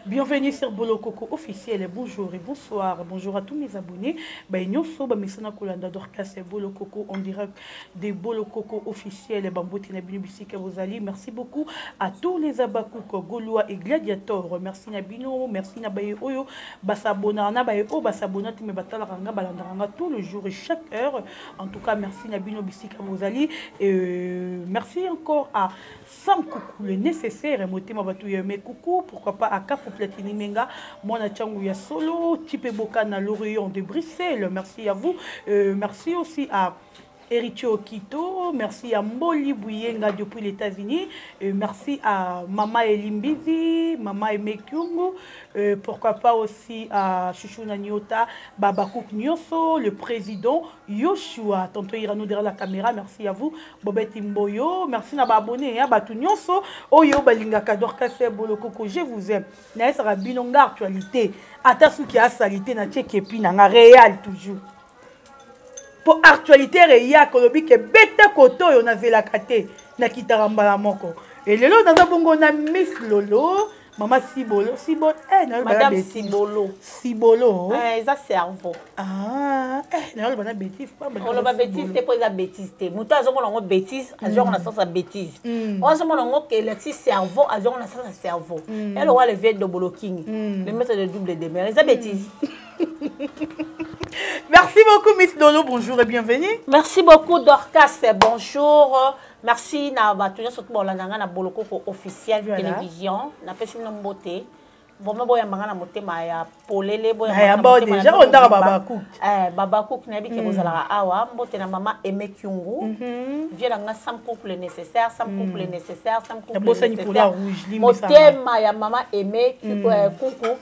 Bienvenue sur Bolokoko officiel. Bonjour et bonsoir. Bonjour à tous mes abonnés. Ba nyonso ba misana kolanda Dorcas Bolokoko en direct de Bolokoko officiel. Bambote na bino bisika bozali. Merci beaucoup à tous les abakouk, Gaulois et Gladiators. Merci na bino, merci na baye oyo ba s'abonner na baye oyo ba s'abonner mais batalaka nga balandaka nga tout le jour et chaque heure. En tout cas, merci na bino bisika bozali. Et merci encore à Sam Coucou, le nécessaire, motema batu ya me coucou, pourquoi pas à Capo Platini Menga, mwana changu ya solo, Tipe Bokana, l'Orient de Bruxelles, merci à vous. Merci aussi à Héritier Okito, merci à Mboli Bouyenga depuis les États-Unis, merci à Mama Elimbizi, Mama Emekyungu, pourquoi pas aussi à Chouchouna Nyota, Baba Kouk Nyoso, le président Yoshua, tonton Irano derrière la caméra, merci à vous, Bobette Mboyo, merci na ba abonné, hein, batu nyonso, oyo balingaka Dorcas Bolokoko, je vous aime. Na esaka bino nga actualité, ata suki ya salité na check epi na nga réel toujours. Po actualité reya kolobi ke beta koto oyo nazelaka te, nakitaka mbala moko. Et lelo naza bongo na Miss Lolo, Mama Sibolo, Sibolo, eh, na Madame Sibolo. Sibolo. Eh, eza cerveau. Ah, eh, na loba na bêtise pas. Oloba bêtise te po eza bêtise te. Muto azomona ngo bêtise, azongo na sens ya bêtise. Azomona ngo ke elakisi cerveau, azongo na sens ya cerveau. Elle aura le vieux de Boloking, le maître de double de mer. Eza bêtise. Merci beaucoup Miss Lolo, bonjour et bienvenue. Merci beaucoup Dorcas, bonjour. Merci na bato nyonso to bolanda nga na Bolokoko officiel télévision. Napesi bino mbote. Vraiment boyamba nga na motema ya polele, boyamba nga na motema ya déjà, motema ondaka mobimba. Baba Cook. Eh, Baba Cook, nayebi ke bozalaka awa. Mbote na mama Aimé Kyungu. Vie na nga Sam Cook le nécessaire, Sam Cook le nécessaire, Sam Cook le Nabosani nécessaire. pola rouge, limbisa nga. Motema ya mama Aimé Kunku.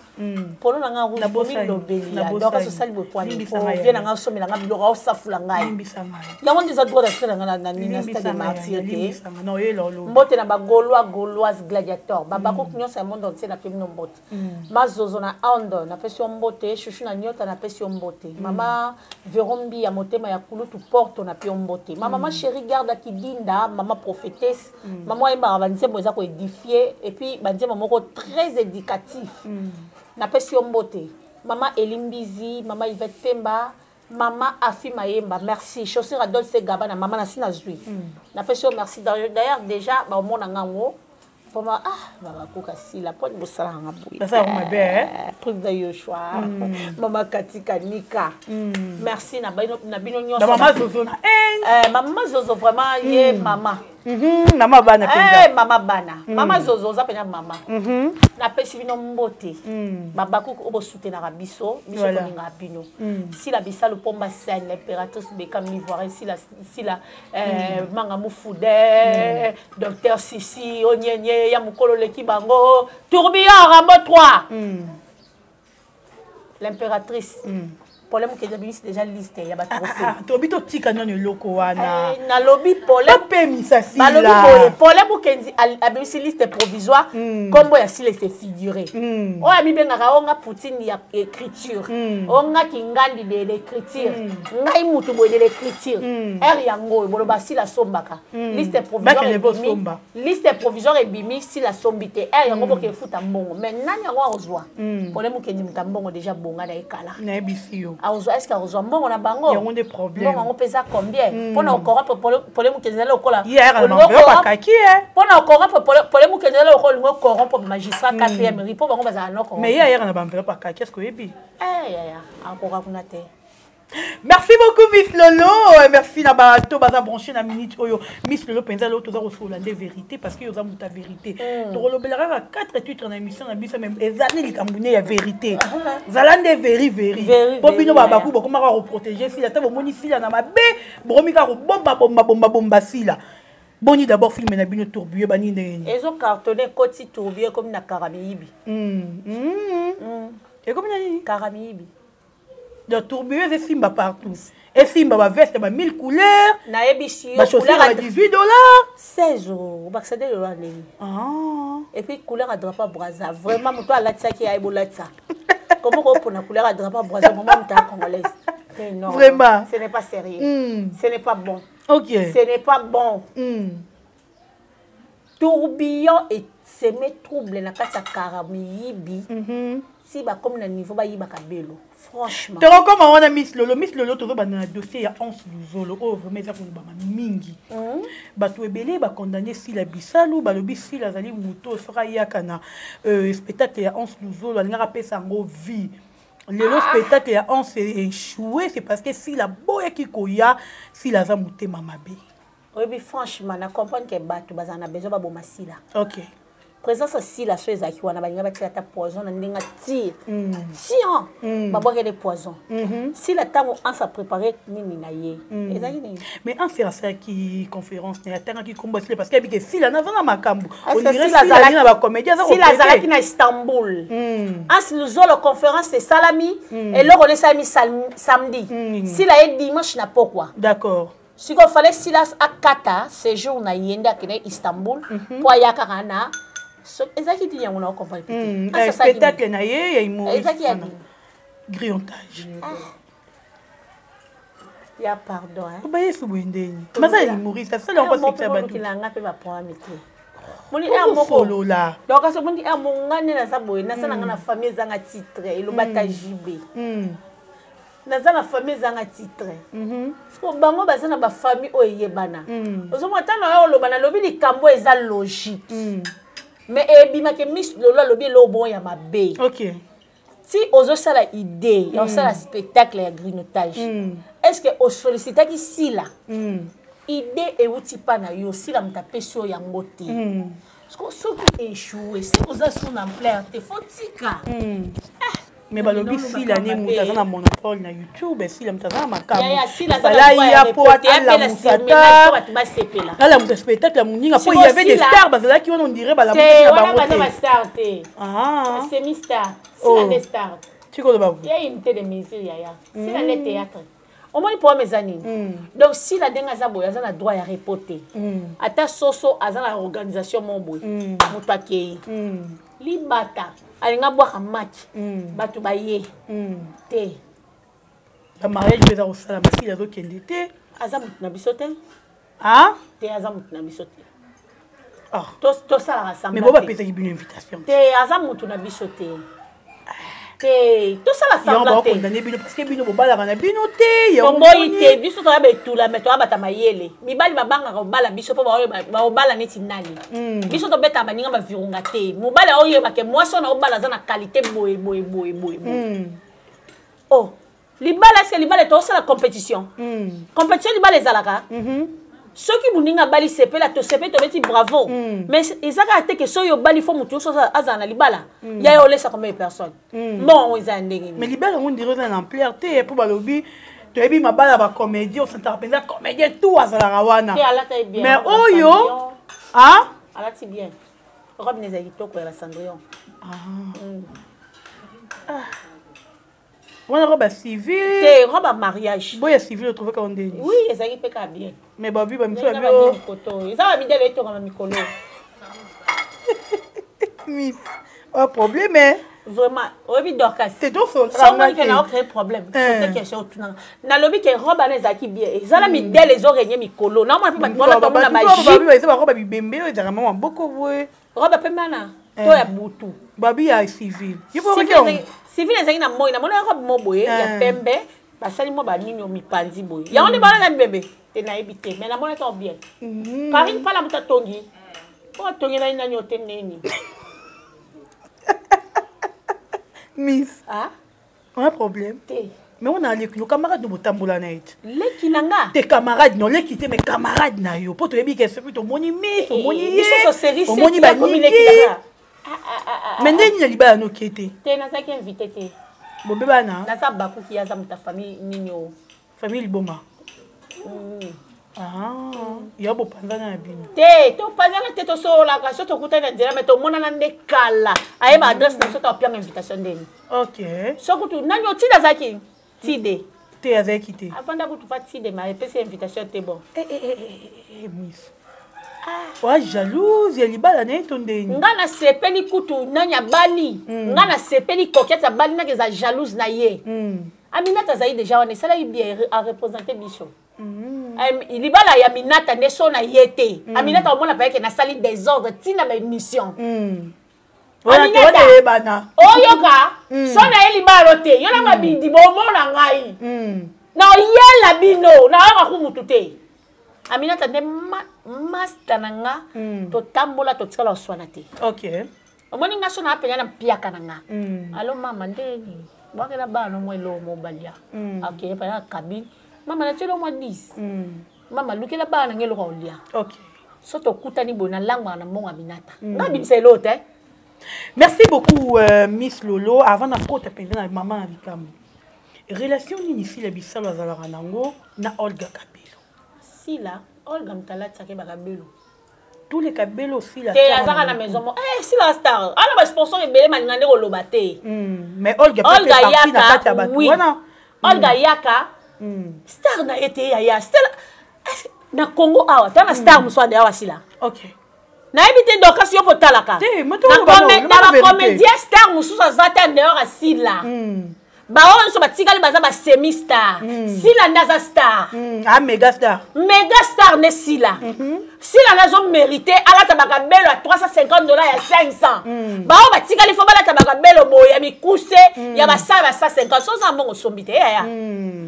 Polo na nga rouge, Nabosani. komi lobeli ya. Nabosani. Donc, asosali boye poani. Limbisa Po nga ya. vie na nga osomela nga biloko, aosafula ngai. Limbisa nga ya. Yango nde eza droit d'accès na nga na nini, na Limbisa stade nga ya, martyr te. limbisa nga. Non, ye lolo. Mbote na ba Gaulois, Gauloise, gladiateur. Ba bakoki nyonso ya monde entier na pemi no mbote. Mazozo na Inde, na pesi yo mbote, Chouchou na Nyota na pesi yo mbote. Mama Verombi ya motema ya Kulutu Porto na pio mbote. Ma mama chérie garde Kidinda, mama prophétesse. Mama ayembaka ba nzembo eza ko édifier et puis ba nzembo moko très éducatif. Na pesi yo mbote. Mama Elimbizi, mama Yvette Pemba, mama Afi Mayemba, merci. Chaussure Adolphe Gabana, mama na sina zui. Na pesi yo merci. D'ailleurs déjà ba mona ngango. Vraiment, ah, baba koka sila, poni bosala nga boye. Basala ngo mabe, eh? Président Yoshua, mama Katika Nika. Merci na bino, na bino nyonso. Na mama Zozo na Inde. Mama Zozo vraiment ye mama. Mama bana penza. Mama bana. Mama Zozo oza pena mama. Na pesi bino mbote. Baba koka obo soutenaka biso, biso tolinga bino. Sila bisalu pomba scène, l'impératrice Beckham Ivoire, sila, sila, Manga Mufude, Docteur Sissi, Onyenye, ya mukolo leki bango, Tourbillon, Rambo 3. L'impératrice. Problème que j'avais c'est déjà liste, il y a pas trop Ah, ah, tobi to tika nano eloko wana. Na lobby problème. Ba pemisa sila. Ba lobby boye, problème que abimisi liste provisoire, kombo ya sila se figurer. Oyo amibengaka onga Poutine ya écriture. Onga Kingandi de l'écriture. Ngai mutu boye de l'écriture. R yango boloba sila sombaka. Liste provisoire Bakende ebimi. bosomba. Liste provisoire ebimi sila sombi te. R yango boke futa mbongo. Mais nani yango akozwa? Problème que muta mbongo déjà bonga na ekala. Na yebisi yo. Akozwa, est-ce que akozwa mbongo na bango? Yango nde problème. Mbongo yango pesa combien? Pona corrompre problème que ezali lokola Ye ayaka na olingo enveloppe corrompre akaki, eh. Pona corrompre problème que ezali lokola olingo corrompre magistrat 4e rue, po bango bazala no corrompre. Mais ye ayaka na ba enveloppe akaki, est-ce que oyebi? Eh, ya, ya, akoka kuna te. Merci beaucoup Miss Lolo, merci na bato baza branché na minute oyo. Miss Lolo penza lelo toza kosola nde vérité parce que yoza muta vérité. Tokolobela kaka 4 titres na émission na biso mais ezali likambo ne ya vérité. Zala nde veri veri. Veri, Po bino veri, ba ya. baku bokomaka ko protéger sila ta bomoni sila na mabe, bokomi kaka kobomba bomba bomba bomba sila. Boni d'abord film na bino tourbillon ba nini ndenge nini? Ezo cartonner koti tourbillon comme na Karamiyibi. Et comme na nini? Karamiyibi. Donc tourbillon et simba partout. Et simba ba veste ba 1000 couleurs. Na yebisi yo Ba chaussures couleur ba 18 $. 16 euros. Ba céder le roi ndenge. Et puis couleur à drapeau Brazza. Vraiment moto alatisaki ya ebolatisa. Comment ko pona couleur à drapeau Brazza maman muta congolaise. Mais non. Vraiment. Ce n'est pas sérieux. Ce n'est pas bon. Ok. Ce n'est pas bon. Tourbillon et semer trouble na kati ya kara miyibi ti bakomi na niveau bayibaka belo, franchement. Tokokoma wana, Miss Lolo. Miss Lolo, tozobanda na dossier ya Anse Luzolo oyo vraiment eza kolobama mingi. Bato ebele bacondamner Sila Bisalu. Balobi Sila azali moto soki ayaka na spectacle ya Anse Luzolo, alingaka apesa yango vie. Lelo spectacle ya Anse échoué, c'est parce que Sila boyaki koya. Sila aza motema mabe. Oyebi, franchement, na comprendre ke bato bazala na besoin baboma Sila. Présence ya Sila so ezalaki wana, balinga batia ata poison na ndenge atire tian, babwakele poison. Sila, ntango Anse apréparé nini na ye, ezalaki nini? Mais Anse asalaki conférence na ye, atangaki kombo ya Sila parce que ayebike Sila naza na makambo. Na bacomédien. Sila azalaki na Istanbul. Anse Luzolo, conférence esalami, eloko wana esalami samedi, Sila ye dimanche na pokwa. Sikoyo fallait Sila akata séjour na ye nde akende Istanbul mpo aya kaka na ezalaki nini yango na ocomprendre. Spectacle na ye ya humour. Ezalaki ya nini? Grignotage. Ya pardon. Bayesu boye ndeni baza ya humoriste, asala yango asekisa bato. Nanga mpe baprogramme te. Moni air moko lola. Donc kasi omoni air moko, nga nde naza boye, nasala nga na famille ezanga titre, eloba ta JB. Naza na famille ezanga titre po bango baza na bafamille oyo eyebana. Ozomona, ntango oyo oloba, nalobi likambo eza logique, mais ebimaki Miss Lolo alobi eloko bongo ya mabe. Ti ozosala idée ya osala spectacle ya grignotage, est ce que osollicitaki Sila? Idée euti mpa na yo, Sila moto apesi oyo yango te. Soki échoué, soki oza so na ampleur te, faut tika. Mais balobi Sila ne moto aza na monopole na YouTube, Sila moto aza na makambo. Ya po alamusa ta alamusa spectacle ya moninga, po y avait des stars bazalaki wana, on dirait balamusa na bango te. Bastar te, semi star. Sila nde star. Tikoloba. Ya unité de mesure, yaya. Sila nde théâtre. Omoni problème eza nini? Donc Sila, ndenge aza boye, aza na droit ya repos te. Ata soso aza na organisation mo boye, moto akei libata, alingi abwaka maki, bato baye te. Bamariage mpe eza kosalama, Sila azokende te. Aza motu na biso te. Te, aza motu na biso te. Tosalaka. Mais bo bapesaki bino invitation. Te, aza motu na biso te, te, tosala semblant te. Bino parce que bino bobalaka na bino te. Toboyi te, biso toya betula, mais toya bata mayele. Mibali babangaka kobala biso mpo baobala neti nani. Biso tobetaka baninga bavirunga te. Mobali aoyebake mwasi wana obala aza na qualité boye boye boye boye boye. Oh, libala, eske libala tosala compétition? Compétition libala ezalaka soki moninga abali, sepela, tosepeli, tobeti bravo. Mais eza kaka te ke soki obali, faut motu nyonso azala na libala ya ye. Olesa combien de personnes? Bon, eza ya ndenge. Mais libala yango ndire eza na ampleur te, mpo balobi toyebi mabala bacomédien, osantaka mpenza comédien tout azalaka wana. Mais oyo Alati bien, robe na ezali kitoko ya bacendrillon. Wana robe ya civil? Te, robe ya mariage. Boya civil, otrouve kaka ndeni? Oui, ezalaki mpe kaka bien. Mais babi bamisu babi eza bamidele etongama mikolo. Miss, un problème. Vraiment, oyebi, Dorcas, te tosolomoni ke na ocréer problème te. Question otunanga, nalobi ke robe wana ezalaki bien, ezala midele ezorenye mikolo, naomona mpe bato wana tomona bajupe. Eza barobe bibembe oyo ezalaka mwa maboko boye. Robe pembe wana to ya butu? Babi ya civil. Civil ezalaki na moi, namoni robe mo boye ya pembe, basali mwa banini mipanzi boye, yango nde bana na bibembe te, nayebi te, mais namonaki yango bien. Karine Pala moto atongi po atongi nani nani ote neni. Miss, un problème. Te. Mais on a leki no camarade no botambola na ye te. Leki na nga? Te, camarade no, leki te, mais camarade na yo, mpo toyebi ke soki tomoni miss, omoni ye, omoni baniki, mais ndeni na libala noke te. Te, nazalaki invité te. Bobebana. Naza bakuki, aza moto ya famille nini o. Famille liboma ya bopanzana na bino. Te, topanzana te, tosololaka so tokutani na nzela, mais tomonana nde kala, ayeba adresse na biso, to apianga invitation ndeni. So kutu nani otinde azalaki tide. Te, azalaki te. Avanda kutu pa tide, ma epesi invitation te, bon. Miss, oa jalouse ya libala na ye to ndeni? Nga nasepeli kutu nani abali. Nga nasepeli Coquette abali, naki eza jalouse na ye. Aminata azali déjà wana, esalaki bien, areprésente biso. Libala ya Aminata nde so na ye te. Aminata omona payeke nasali désordre ntina ba émission. Aminata oyoka so na ye libala te, yo na mabindi bomona ngai naoyela bino, nayoka ku mutu te. Aminata nde master na nga, totambola, totikala oswana te. Omoni nga so na apenya na mpiaka na nga. Alo mama, ndeni bwakela bana mwa eloko mo balia. Akeye pa ya cabine, mama natieli mwa 10. Mama, lukela bana na nga eloko ya kolia. So tokutani boye, nalangwaka na mbongo Aminata, nga bimisa eloko te. Merci beaucoup, Miss Lolo. Avant nakota mpenza na mama na likambo, relation nini Sila Bisalo azalaka nango na Olga Kabelo? Sila, Olga moto alatisaka bakabelo. Tous les kabelo Sila te, azaka na maison mo. Eh, Sila star ana basponsor ebele, malinga nde koloba te. Mais Olga Olga parti na kati ya yaka bato oui. wana. Olga yaka star na ye te, yaya. Star na Congo awa ta na star mosusu ade awa Sila. Nayebi te, Dorcas, yo potalaka Te, moto na oyo loba vérité. Bacomédien star mosusu aza te en dehors asila. Baoyo nyonso batikali baza basemi star. Sila nde aza star. Ah, méga star. Méga star nde Sila. Sila nde azomérite alata bakabelo ya 350 $ ya 500. Baoyo batikali fo balata bakabelo boye ya mikuse ya basala ba 150. So oza mbongo, osombi te, yaya.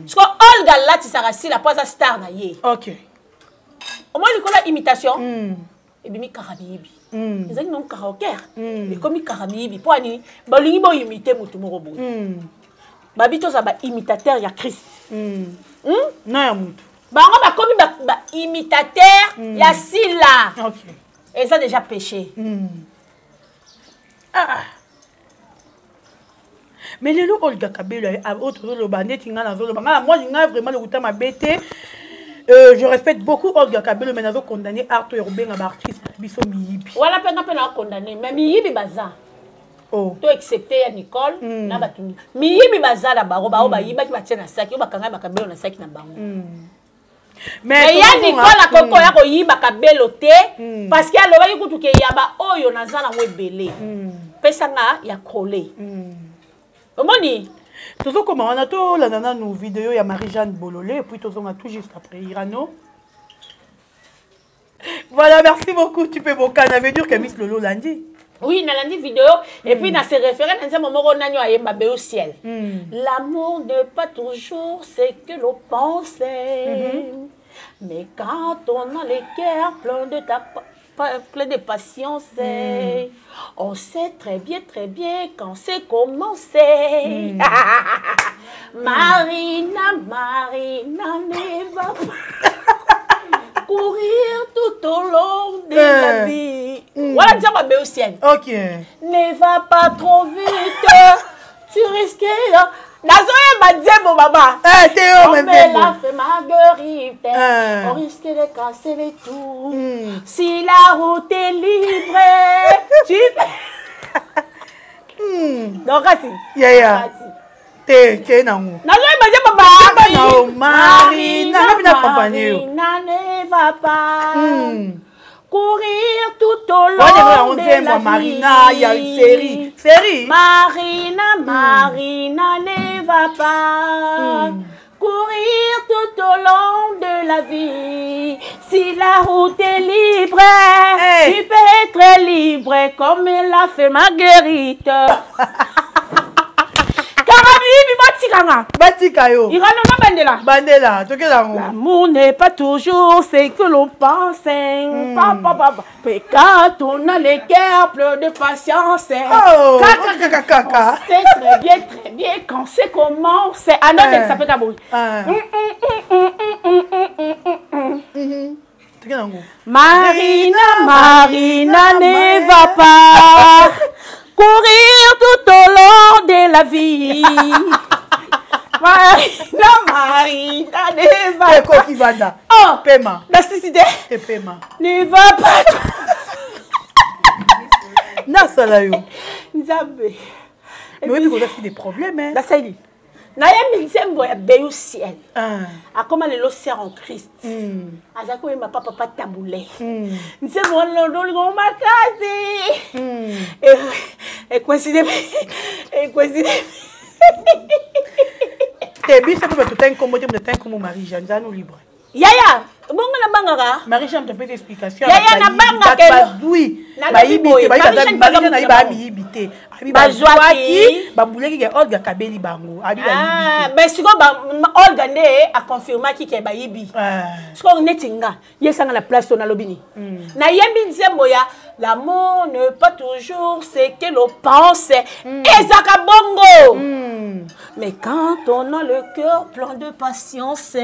Siko Olga alatisaka Sila mpo aza star na ye. Omoni likolo ya imitation ebimi kaka miyibi. Ezali nango karaoker, ekomi kaka miyibi. Mpo ani balingi boimite motu moko boye. Babi tozala baimitateur ya Christ. Na ya mutu. Bango bakomi baimitateur ya Sila. Eza déjà péché. Ah. Mais lelo Olga Kabelo oyo tozoloba, neti ngai nazoloba, ngai na mwasi ngai vraiment lokuta mabe te. Je respecte beaucoup Olga Kabelo, mais nazo condamner art oyo kobenga baartiste na biso miyibi. Wana mpe nga mpe na condamné, mais miyibi baza. Oh. To excepté ya Nicole na bato miyibi baza na bango, bao bayibaki batie na saki oyo bakangaki bakabelo na saki na bango. Mais mais ya tozozonga- Nicole akoki koya koyiba kabelo te, parce que alobaki kutu ke ya baoyo naza nango ebele, pesanga ya krole. Omoni? Tozokoma wana, tolanda nanu video ya Marie Jeanne Bolole et puis tozonga tout juste après Irano. Voilà, merci beaucoup. Tu peux bokana veut dire que Miss Lolo landi. Oui, nalandi vidéo et puis na se référé na nzembo moko nani oyo ayemba Beo Ciel. L'amour n'est pas toujours ce que l'on pensait, mais quand on a le cœur plein de ta plein de patience, on sait très bien, très bien quand c'est commencé. Marina, Marina, ne va pas courir tout au long de la vie. Voilà, nzembo ya Beo Ciel. Ne va pas trop vite, tu risques. Nazoyeba nzembo, mama. Eh, te yo. On nzembo. la fait Marguerite, on risque de casser les tours. Si la route est libre, tu. Donc, kasi. Yaya. Te ke nango. Nazoyeba nzembo. Nzembo na yo, Marina, nga mpe na accompagne yo. Marina ne va pas courir tout au long wana yango de nzembo la ya Marina ya vie. Série, série. Marina, Marina ne va pas courir tout au long de la vie. Si la route est libre, Hey. tu peux être libre comme l'a fait Marguerite. Karabibi, batikanga. Batika yo. Irano na bandela. Bandela, tokela yango. L'amour n'est pas toujours ce que l'on pense. Pa, pa, pa, pa. Puis quand on a les cœurs pleins de patience. Oh, Kaka, kaka, kaka. On sait très bien, très bien quand c'est comment c'est. Ah non, Eh. ça fait kabou. Ah. Tokela yango. Marina, Marina ne va pas courir tout au long de la vie. Marina, Marina ne va pas. Ekoki vanda. Oh, Pema. plasticité Te pema. Ne va pas. Nasala yo. Nzambe. Mais oyebi koza fi des problèmes, hein. Nasali. Nayembi nzembo ya Beyo Ciel. Ah. Akoma lelo sœur en Christ. Azalaki koyemba pa papa Tabule. Nzembo wana lolingo makasi. Ekoincide, ekoincide. Te, biso mpe bato tangi nkombo te, moto atangi nkombo Marie Jeanne, nzala no libre. Yaya, bongo nabangaka. Marie Jeanne topesi explication. Yaya, nabangaka. Bazwi bayibi te, Marie Jeanne ayiba miyibi te. Bazwaki, babulaki ke Olga akabeli bango. Abi bayibi te. Mais sikoyo Olga nde aconfirmaki ke bayibi. Sikoyo neti nga yesanga na place to nalobi nini? Nayembi nzembo ya l'amour ne pas toujours ce que l'on pense. Ezaka bongo. Mais quand on a le cœur plein de patience,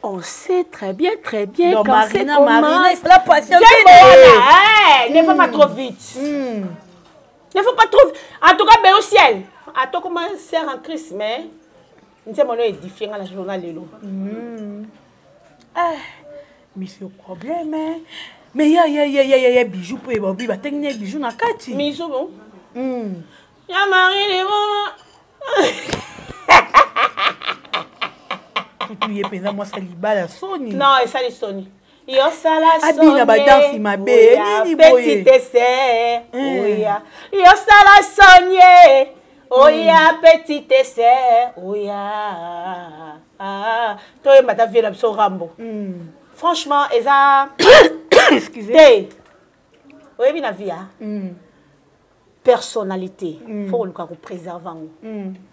on sait très bien, très bien. Donc, quand c'est Marina, comment. Marina, il faut la patienter. Hey, ne faut pas trop vite. Ne faut pas trop vite. En tout cas, ben au ciel. En tout cas, comment sert en Christ, mais nous avons édifié dans la journée lelo. Ah, mais c'est un problème, hein. Mais ya ya ya ya ya ya bijou pour eba ba tengi bijou na kati. Bijou bon. Ya Marie les bon. Tutu ye mpenza mwasi ya libala soni. Non, esali soni. Yosala Abina ba danse mabe, nini boye? Petite sœur, oya. Yosala sonie. Oya petite sœur, oya. Ah, toyemba ta vie na biso Rambo. Franchement, eza Excusez. Te. Oyebi na vie, hein? Personnalité. Faut koluka ko préserver yango.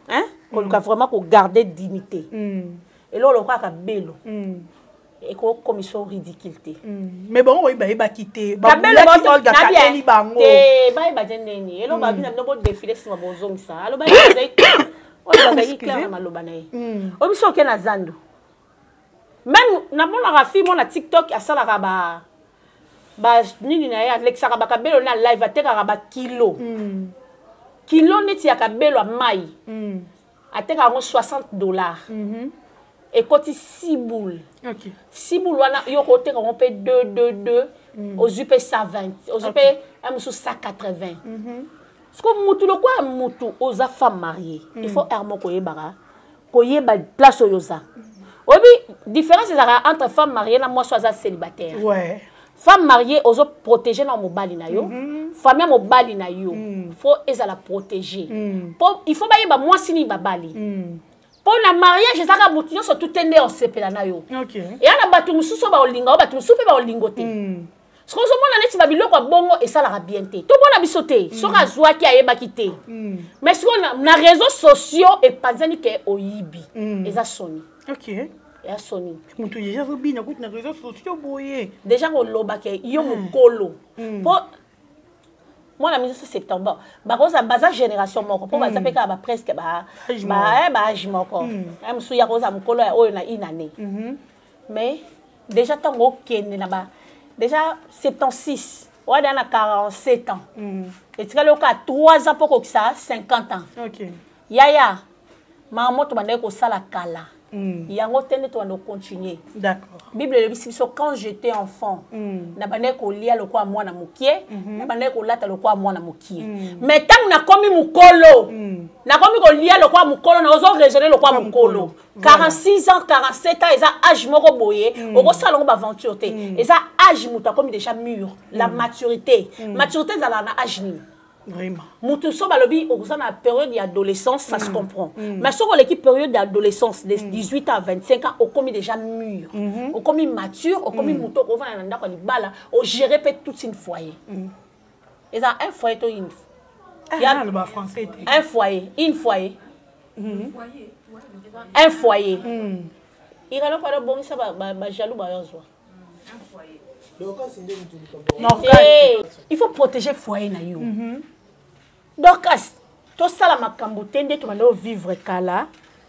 Hein? Koluka vraiment ko garder dignité. Eloko lokola belo. Ekokomisa ridicule te. Mais bango oyo bayebaki te. Kabelo Babulaki bato- Olga na bien. kabeli bango. Te, bayeba te ndeni. Eloko babi na bino bodefile nsima bozongisa. Aloba ye azali oyo bazalaki clair na maloba na ye. Oyo biso oke na zando. Même namonaka fille mona TikTok asalaka ba nini na ye, alekisaka bakabelo na live, atekaka ba kilo. Kilo neti ya kabelo ya mai. Atekaka yango 60 $. Ekoti 6 boules. 6 boules wana yo koteka yango mpe 2 2 2, ozwi mpe 120, ozwi mpe ya mosusu 180. Siko mutu lokola mutu oza femme mariée, il faut heure moko koyebaka koyeba place oyo oza. Oyebi différence ezalaka entre femme mariée na mwasi oyo aza célibataire. Femme mariée, ozo protéger na mobali na yo, famille ya mobali na yo faut ezala protéger. Po il faut bayeba mwasi nini babali. Mpo na mariage ezalaka motu nyonso tu te nde osepela na yo. Eya na bato mosusu oyo baolinga oyo, bato mosusu mpe baolingo te. Soki ozomona neti babiloko ya bongo esalaka bien te, tomona biso te. Soki azwaki ayebaki te, mais sikoyo na réseaux sociaux epanzani ke oyibi, eza soni. Eya soni. Moto déjà azobina kuti na réseaux sociaux boye. Déjà koloba ke yo mokolo, mpo mwana 1970 bakoza baza génération moko, mpo baza mpe kaka bapresque Âge baage moko. Ya mosusu ya koza mokolo ya oyo na une année. Mais déjà ntango okende na ba déjà 76 wana na 47 ans, etikali oka 3 ans mpo kokisa 50 ans. Yaya, mama moto bandaki kosala kala, yango te nde tobanda kocontinue. Bible elobisi biso: quand j'étais enfant, na bandaki kolia lokola mwana mokie, na bandaki kolata lokola mwana mokie. Mais ntango nakomi mokolo, nakomi kolia lokola mokolo, naozo raisonner lokola mokolo. 46 ans, 47 ans eza âge moko boye okosala yango baaventure te. Eza âge moto akomi déjà mûr, la maturité. Maturité ezalaka na âge nini? Vraiment. Moto so balobi okoza na période ya adolescence, ça se comprend. Mais soki oleki période d'adolescence, de 18 ans à 25 ans, okomi déjà mûr, okomi mature, okomi moto okovanda na ndako ya libala, ogérer mpe toute une foyer. Eza un foyer to une Ah, naloba français te. Un foyer, une foyer, un foyer. Irano pano bongisa bajaloux bayozwa. Normal. Il faut protéger foyer na yo. Dorcas, tosala makambo te nde tobanda ovivre kala.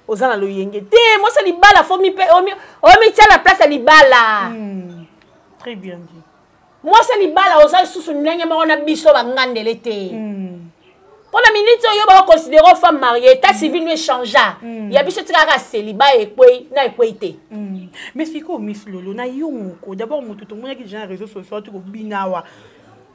Oza na loyenge te, mwasi ya libala fo omitia na place ya libala. Très bien dit. Mwasi ya libala oza lisusu ndenge moko na biso bangandele te. Mpo na miniti oyo bakoconsidere femme mariée, état civil no échangea ya biso etikaka célibat ekwei na ekwei te. Mais sikoyo, Miss Lolo, na yo moko d'abord, moto tomonaki déjà na réseau sociaux ati kobina awa,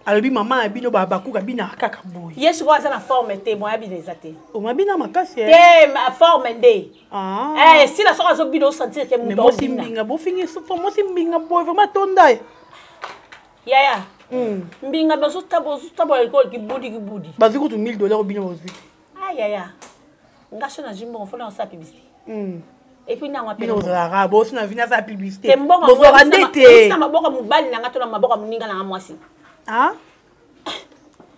alobi mama na bino bakuka binaka kaka boye. Ye sikoyo aza na forme te, moya bino eza te. Omabina makasi, eh? Te, forme nde. Ah. Eh, sila soki azobina, osentir ke mais moto mwasi aobina. Mbinga bofingi mwasi mbinga boye, vraiment tonda ye. Yaya, mbinga bazotambola likolo kibudi kibudi. Bazwi kutu 1000 $, obino bazwi te. Ah yaya, nga so nazwi mbongo, fona osala publicité. Et puis nango apena ozalaka bosi na vina za publicité. Bozwaka nde te. Na maboko mobali na nga to na maboko moninga na nga mwasi. Ah?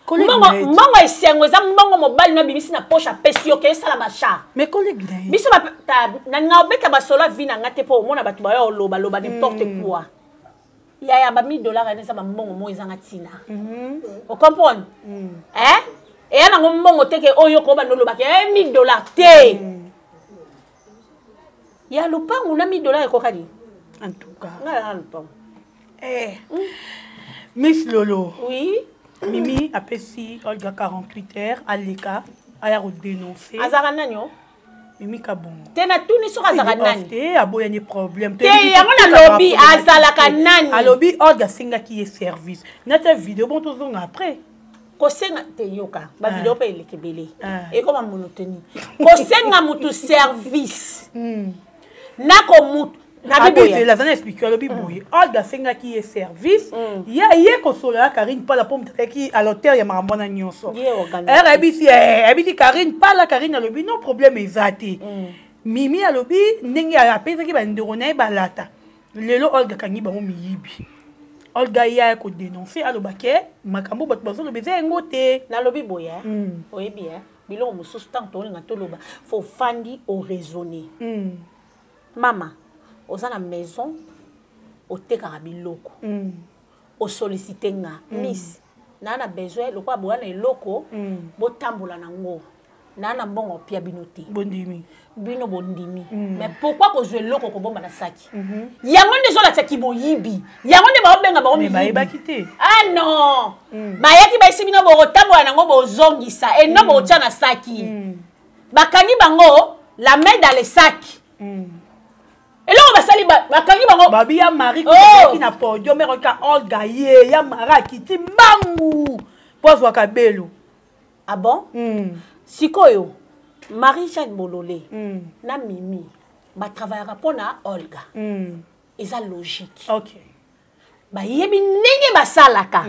Mbongo esengo eza mbongo mobali no abimisi na poche apesi yo ke esala bachar. Mais collègue na ye. Biso na nga obeta basolo ya vie na nga te mpo omona bato baya oloba loba n'importe hmm. quoi. Yaya ba 1000 dollars wana eza bambongo moko ezanga ntina. Hmm. Ocomprendre? Hmm. Eh? Eya nango mbongo te ke oyo koba nolobaka 1000 dollars te. Ya lopango na 1000 dollars ekokani. En tout cas. Nga na lopango. Eh. Miss Lolo. Oui. Mimi apesi Olga 48 heures aleka aya kodénoncer. Azalaka nani o? Mimi Kabongo. Te natuni soki azalaka nani. Te aboyani problème. Te yango nalobi azalaka nani. Alobi Olga asengaki ye service. Nata vidéo bon tozonga après. Kosenga te yoka ba vidéo mpe eleki ebele. Ekoma monotonie. Kosenga mutu service. Nako mutu abizela aza na explike alobi boye Olga asengaki ye service ye aye kosolola Karine Pala mpo moto azalaki à l'auteur ya makambo wana nyonso. Ayebisi ayebisi Karine Pala, Karine alobi non problème eza te. Mimi alobi ndenge apesaki bandeko na ye balata lelo Olga akangi bango miyibi. Olga ye aya kodénonce aloba ke makambo bato bazoloba eza yango te. Nalobi boye oyebi biloko mosusu ntango tolinga toloba fo ofandi oraisonne. Mama oza na maison otekaka biloko. Osollicite nga miss naa na besoin lokola boya na eloko botambola nango naa na mbongo opia bino te. Bondimi. Bino bondimi. Mais pourquoi kozwa eloko kobomba na saki? Yango nde ezolakisa boyibi. Yango nde baobenga bango miyibi. Bayebaki te. Ah non. Bayaki bayesi bino bokotambola nango bozongisa et non bokotia na saki. Bakangi bango la main dans le sac. Eloko basali bakangi bango. Babi ya Marie oh. na podium ka Olga ye ya Marie akiti mbangu po azwaka belo. Ah bon? Sikoyo Marie Jeanne Bololé na Mimi batravaillaka mpona Olga. Eza logique. Okay. Bayebi ndenge basalaka.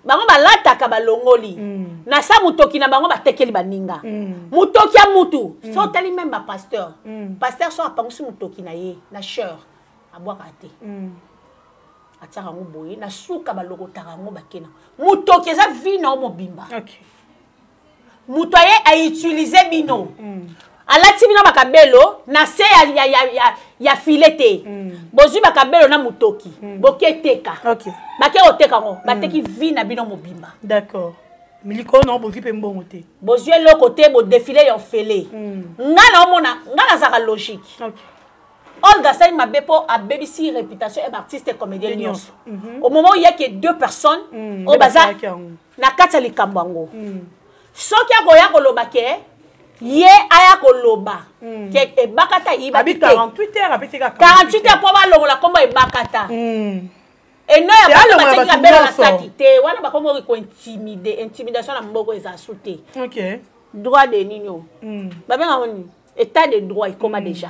Bango balataka balongoli. Na sa mutoki na bango batekeli baninga. Mutoki ya mutu. So otali même ba pasteur. Pasteur so apangusi mutoki na ye na cheur abwaka te. Atiaka yango boye na suka balokotaka yango bakena. Mutoki eza vie na mobimba. Okay. Mutu aye a utiliser bino. Alati bino bakabelo na se ya filet te. Bozwi bakabelo na mutoki. Boke teka. Okay. Bake oteka ngo, bateki vie na bino mobimba. D'accord. Miliko na bozwi pe mbongo te. Bozwi eloko te, bo défiler ya ofele. Nga na omona, nga nazaka logique. Okay. Olga asali mabe po abebisi réputation ya artiste et comédien nyonso. Au moment où il y a que deux personnes, oyo baza na kati ya likambo yango. Soki akoya koloba ke ye aya koloba ke ebakata yibaki te. 48 heures apesi kaka 48 heures po balongola kombo ebakata. Eno ya bato batiki kabelo na saki te wana bakomi ko intimider, intimidation na mboko eza su te. Okay. Droit de nini o? Babenga ngo nini? État de droit ekoma déjà.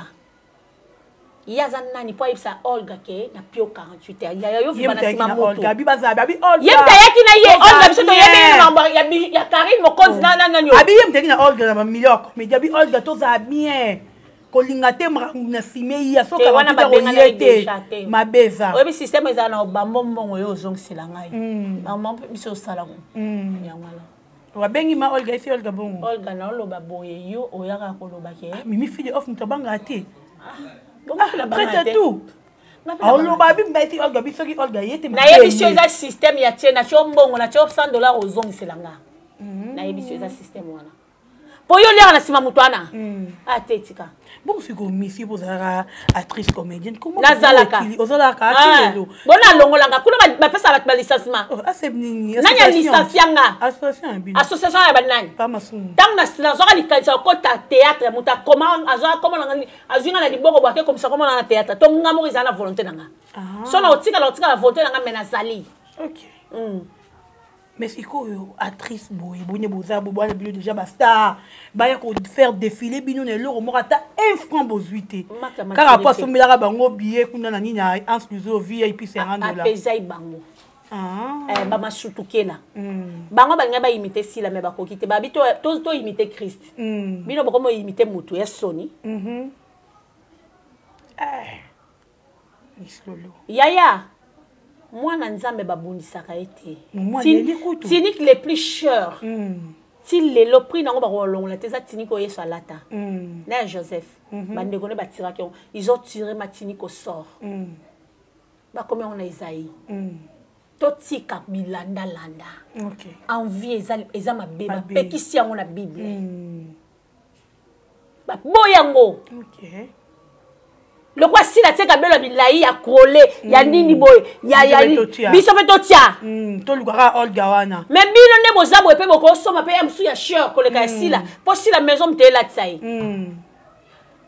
Ye aza nani po ayebisa Olga ke na pio 48 heures. Ya yo viva na sima moto. Olga bi baza abi Olga. Ye mtayaki na ye Olga biso to yebe na mambo ya Karine Mokonzi na nani yo. Abi ye mtayaki na Olga na ba million comédie abi Olga toza bien. Kolinga te na sime ya soka wana ba benga na te mabeza. Oyebi système ezala na obambo mbongo yo ozongisela ngai. Maman biso osala ngo. Yango wana. Wabengi ma Olga esi Olga bongo. Olga na oloba boye yo oyaka koloba ke. Mimi fille off mutabanga te. Prête à tout. Oloba bi mbeti Olga bi soki Olga yete. Na yebi so eza système ya tie na tio mbongo na tio $100 ozongisela nga. Na yebi so eza système wana. Po yo liaka na sima mutu wana. Ah te tika. Bon siko misi bozalaka actrice comédienne comment nazalaka ozalaka atindelo. Bona longolanga kuna ba pesa bato ba licenciement. Aseb nini? Nani ya licencié nga? Association ya bino. Association ya banani? Pa masumu. Tango na nazwaka likanisa okota théâtre mutu akoma azwaka koma na azwi nga na liboko bwake komisa koma na théâtre. To nga moko ezala na volonté na nga. So na otika na otika na volonté na nga mais nazali. OK. Mais sikoyo actrice boye bone boza bo bwana bino déjà ba star baya ko faire défiler bino na eloko moko ata un franc bozwi te kaka po asombelaka bango billet kuna na nini na Hans Luzo VIP $50 apesai bango. Ba masutukela. Bango balinga ba imiter Sila mais bakoki te babi to imiter Christ. Bino bokomo imiter mutu ya Sony. Miss Lolo. Yaya, mwana Nzambe babundisaka ye te. Tunique le plus cher. Ti lelo prix nango bakolongola te, eza tunique oyo Yesu alata. Na ya Joseph. Bandeko ne batiraki yango. Ils ont tiré ma tunique au sort. Bakomi yango na Esaïe. Totika bilandalanda. Envie eza mabe, bapekisi yango na Bible. Baboyi yango. Lokwa sila tieka belo ya milai ya krole ya nini boye ya biso mpe totia. Tolukaka Olga wana. Mais bino nde boza boye mpe bokosomba mpe ya mosusu ya cher koleka ya sila mpo sila maison moto elatisa ye.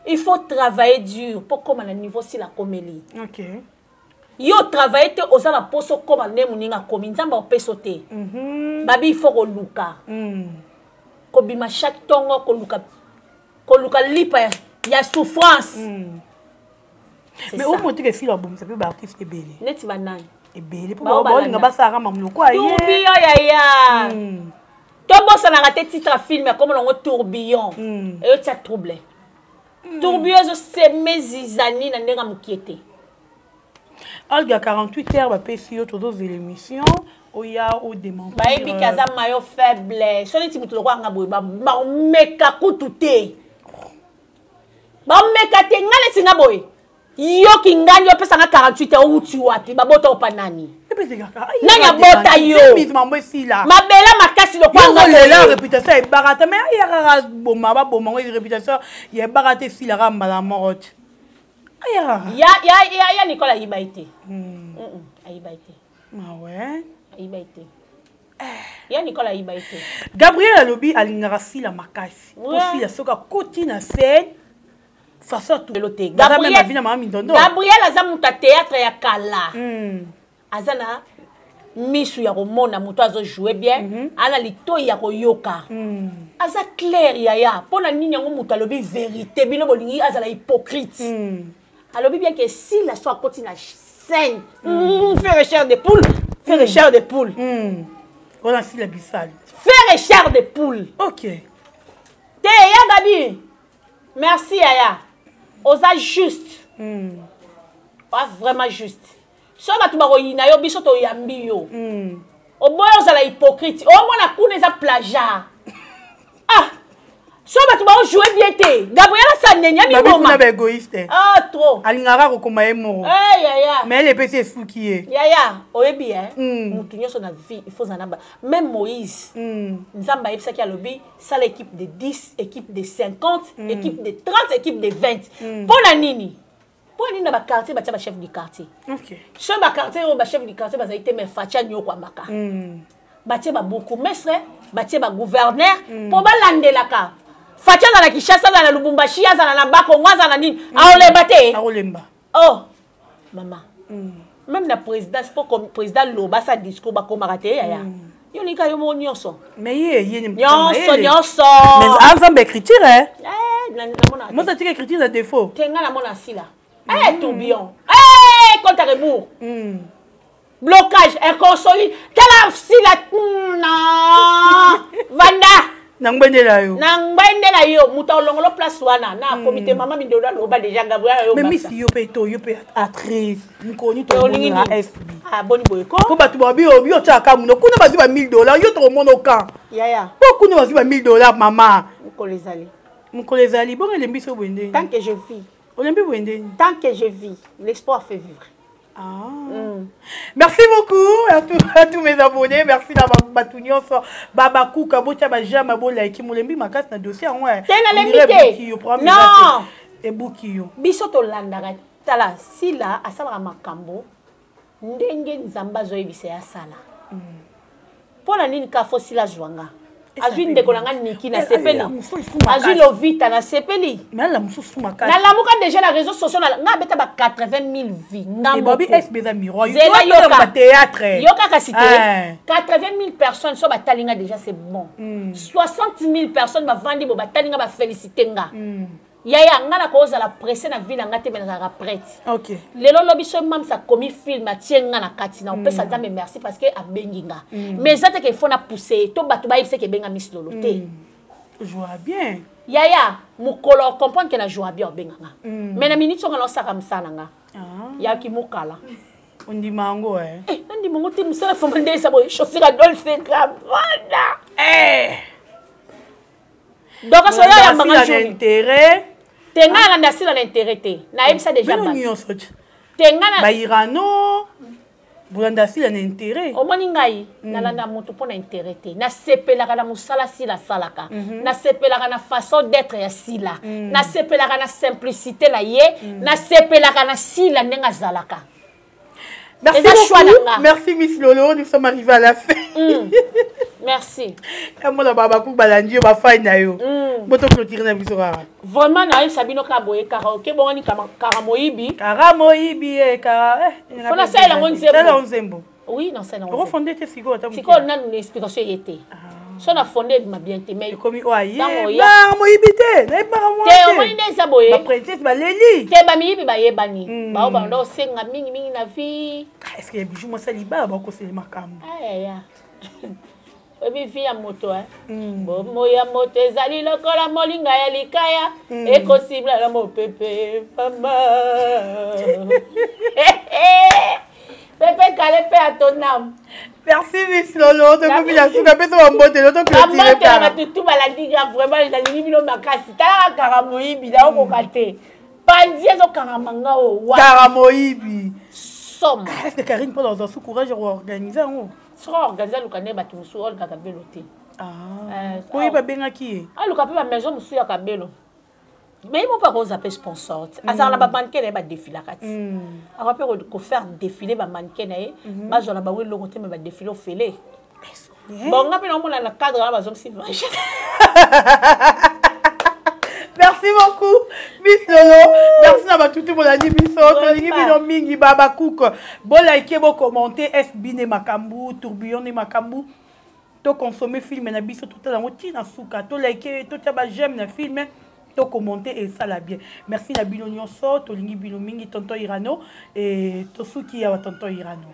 Il faut travailler dur mpo koma na niveau sila akomeli. Yo travailler te, oza na poso koma nde moninga akomi, Nzambe akopeso te. Babi il faut koluka. Kobima chaque tongo koluka lipa ya souffrance. Mais au moins que sila bomisa pe ba artiste ebele. Neti banani? Ebele po ba balinga basala mamu lokwa ye. Tourbillon yaya. Tobosanaka te titre film ya komona ngo tourbillon. Eyo tia trouble. Tourbillon ezo semer zizanie na ndenge mokie te. Olga 48 heures bapesi yo tozozela émission oya odémentir. Bayebi ke aza maillon faible. So neti moto lokola nga boye bameka kutu te. Bameka te nga neti nga boye. Yoki ngani opesa nga 48 heures outi wapi babota opa nani? Nani abota yo? Mabela makasi lokola nga lela réputation ebaka te mais ayaka boma ba boma ngo réputation ya ebaka te filaka mbala moko te. Ayaka. Ya Nicolas ayiba ye te. Ayiba ye te. Ah ouais. Ayiba ye te. Ya Nicolas ayiba ye te. Gabriel alobi alingaka sila makasi. Po sila soki akoti na scène façon tout. Lelo te. Gabriel aza moto ya théâtre ya kala. Aza na misu ya komona moto azo jouer bien, ana litoi ya koyoka. Aza clair yaya, pona nini yango moto alobi vérité, bino bolingi azala hypocrite. Alobi bien que si la so akoti na scène, faire chair de poule, faire chair de poule. Wana si la bisale. Faire chair de poule. OK. Te ya Gabi. Merci yaya. Oza juste. Oza vraiment juste. So bato bakoyina yo biso toyambi yo. Oboya ozala hypocrite. Omona kuna eza plagiat. Ah. So bato bao jouer bien te. Gabriel asa neni ya miboma. Kuna ba égoïste. Ah trop. Alingaka kokoma ye moko. Eh yaya. Mais elle epesi esuki ye. Yaya, oyebi hein. Mutu nyonso na vie, il faut zana ba. Même Moïse. Nzamba ayebisaki alobi sala équipe de 10, équipe de 50, équipe de 30, équipe de 20. Pona nini? Pona nini na ba quartier batia ba chef du quartier. OK. So ba quartier oyo ba chef du quartier bazali te mais facha nyoko amaka. Batie ba bourgmestre, batie ba gouverneur po balandelaka. Facha na Kinshasa, na Lubumbashi, na na Bakongo, na nini? Aolemba te. Aolemba. Oh. Maman. Même la présidence pour comme président loba sa discours ba komaka te yaya. Yo nika yo mo nyonso. Mais ye ye ni nyonso nyonso. Mais ensemble écriture hein. Eh na mona. Moi ça tika écriture za défaut. Te nga na mona sila. Eh tourbillon. Eh compte à rebours. Blocage inconsolide. Tala sila non. Vanda. Na ngbendela yo. Na ngbendela yo muta olongolo place wana na comité mama mindodo aloba déjà Gabriel yo. Mais miss yo pe to yo pe actrice mukoni to na FB. Ah boni boye ko. Ko batu ba bi yo tsa ka muno kuna bazi ba $1000 yo to mono kan. Yaya. Po kuna bazi ba $1000 mama. Mukolo ezali. Mukolo ezali bongo elembi so boyende. Tant que je vis. Olembi boyende. Tant que je vis, l'espoir fait vivre. Ah. Merci beaucoup à tous mes abonnés. Merci d'avoir battu nyonso. Baba Kuka, botia ba j'aime, bo like, molembi makasi na dossier yango. Te na lembi te. Non. Ebuki yo. Biso to landaka tala sila asalaka makambo ndenge Nzambe azoyebisa ya sala. Pona nini ka fo sila zwanga? Azwi ndeko na nga Niki na sepeli. Azwi Lovita na sepeli. Mais la mususu makasi. Na lamuka déjà na réseaux sociaux na nga beta ba 80 000 vues. Nga moko. Babi SB za miroir. Zela yoka. Ba théâtre. Yoka kasi te. 80 000 personnes so batalinga déjà c'est bon. 60 000 personnes ba vandi bo batalinga ba féliciter nga. Yaya nga na koza la presse na ville nga te mais na prête. OK. Lelo lobi so mam sa komi film atie nga na kati na opesa Nzambe merci parce que abengi nga. Mais ça te que faut na pousser to bato ba yebise ke benga Miss Lolo te. Je vois bien. Yaya, Mokolo ocomprendre ke na joua bien, obenga nga. Mais na minute songa naosaka mosala na nga. Yaki mokala. Ondima yango eh? Eh, nandima yango te. Mosala fama nde eza boye, chaussure ya Dolce Gabbana. Eh. Donc soyo ayambanga jour intérêt te, ngai nalanda asila na intérêt te, nayebisa déjà. Bino nyonso te, ngai na bairano bolanda asila na intérêt. Omoni ngai, nalanda moto mpo na intérêt te. Nasepelaka na mosala Sila asalaka, nasepelaka na façon d'être ya Sila, nasepelaka na simplicité na ye, nasepelaka na Sila ndenge azalaka. Merci beaucoup. Merci Miss Lolo, nous sommes arrivés à la fin. Merci. Mona babaku balandi yo, bafai na yo. Boto clôturer na biso kaka. Vraiment, nayebisa bino kaka boye, karaoke bongani, kara moyibi. Kara moyibi eh, kara eh. Fona salela yango nzembo. Salela nzembo. Oui, nasala yango. Okofonde te sikoyo ata. Sikoyo nanu na explication ye te. So na fonde ebima bien te, mais ekomi oyo ayeba moyibi te, nayebaka mwa te. Omoni nde eza boye. Baprincesse baleli te, bamiyibi bayebani, bao banda osenga mingimingi na vie. Est ce que ya Bijou mwasi libala bakosele makambo? Ayaya, oyebi vie ya moto e, bomoi ya moto ezali lokola molinga ya likaya, ekosibla na mopepe. Mama Pepe Kale mpe atonam. Merci Miss Lolo, tokomi na suka, pesa bambote lo toclôture. Ya bato tu balandi nga, vraiment nalingi bino makasi. Talaka kara moyibi, naokoka te, panzi ezokangama nga o. Kara moyibi. Somme. Est ce que Karine mpona ozwa su courage ya koorganize yango? Soki organise, aluka nde bato mosusu olga Kabelo te. Oye babengaki ye. Aluka mpe bamaison mosusu ya Kabelo, mais ye moko akoza mpe sponsor ti azalaka na bamannequin na ye, badefilaka ti akoka mpe kofaire défilé bamannequin na ye, bazwa na bango eloko te, me badefile ofele. Bon, nga mpe naomona na cadre wana bazongisi venge. Merci beaucoup Miss Lolo, merci na batutu bolandi biso, tolingi bino mingi. Babacook, bolike, bokommente sb ne makambu tourbillon ne makambu. Toconsommer film na biso, totala yango ntina suka, tolike, totia baj'aime na film, tokommente, esala bien. Merci na bino nyonso, tolingi bino mingi. Tonton Irano e, tosuki awa. Tonton Irano.